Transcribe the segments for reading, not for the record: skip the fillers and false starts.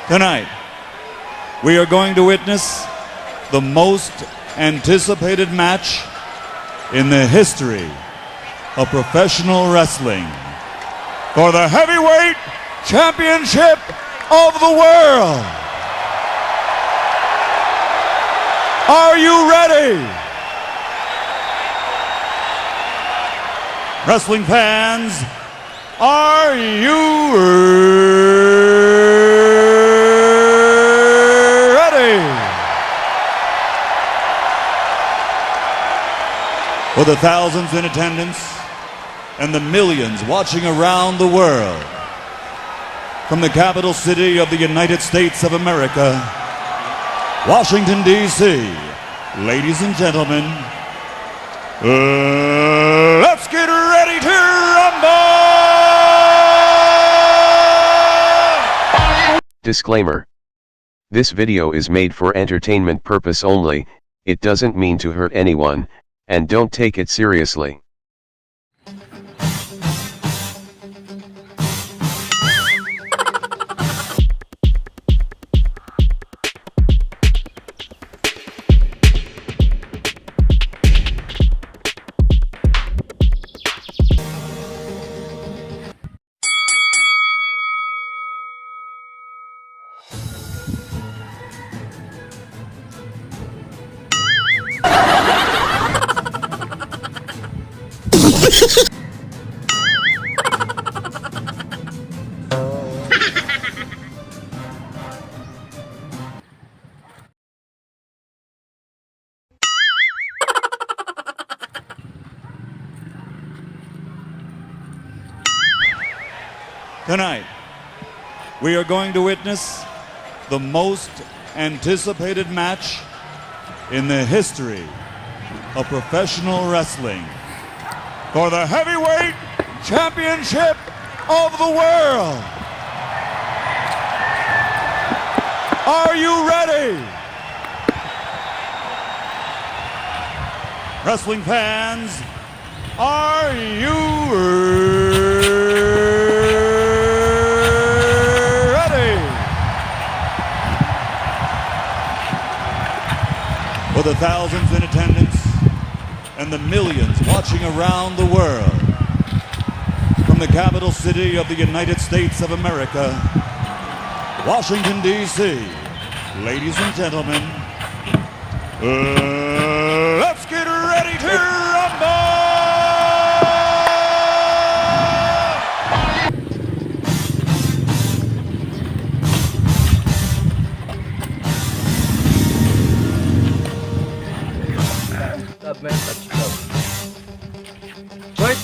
Tonight, we are going to witness the most anticipated match in the history of professional wrestling for the Heavyweight Championship of the World. Are you ready? Wrestling fans, are you ready? For the thousands in attendance and the millions watching around the world, from the capital city of the United States of America, Washington, D.C., ladies and gentlemen, let's get ready to rumble! Disclaimer. This video is made for entertainment purpose only, it doesn't mean to hurt anyone, and don't take it seriously. Tonight, we are going to witness the most anticipated match in the history of professional wrestling for the Heavyweight Championship of the World. Are you ready? Wrestling fans, are you ready? For the thousands in attendance and the millions watching around the world, from the capital city of the United States of America, Washington, D.C., ladies and gentlemen, let's get ready to rumble! Love man, touch love. Right?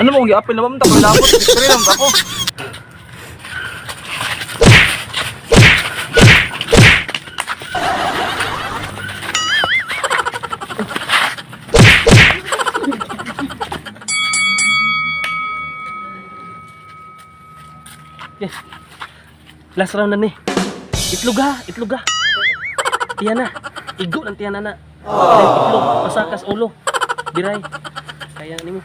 Ano mo, giapil na ba? Ako labot. Victory lang ako. Yes. Last round na ni. Itlog ha, itlog ha. Tiyan na. Igo ng tiyan na na. Dahil itlog, pasakas ulo. Biray. Kaya na nimo.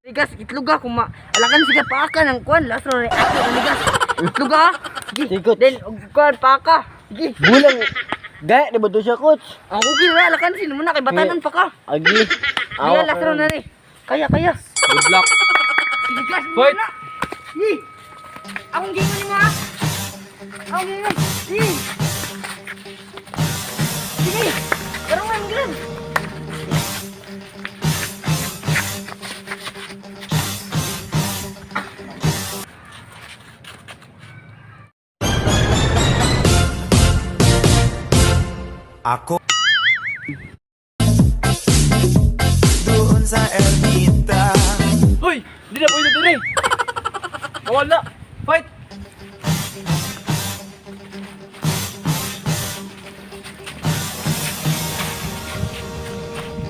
Ligas, itlog ah, kung alakan siya paaka ng kuan, last round ni ako ang ligas. Itlog ah. Sige. Then og kuan paaka. Sige. Bulang. Gaya, di ba to siya, coach? Ang okay ra alakan sin mo na kay batanon pa ka. Agi. Kaya last round na ni. Kaya kaya. Good luck. Ligas mo Fight. na. Sige. Akong gingon nimo ah. Akong gingon. Sige. Sige. Karungan gilan. Ako doon sa ermita. Hoy! Hindi na pwede dire! Bawal na! Fight!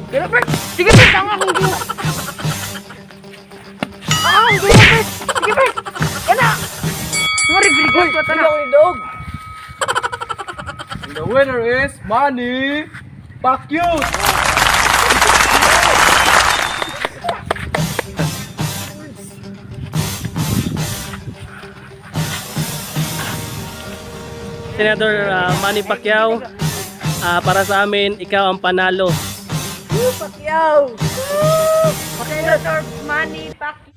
Pero Bert, sige Bert, ang akong gingon. Ah, ang gingon Bert. Sige Bert. Wala. Mo referee. Uy, ko hindi na. ako ni dog. And the winner is Manny Pacquiao. Senator Manny Pacquiao, para sa amin, ikaw ang panalo. Pacquiao. Senator Manny Pacquiao.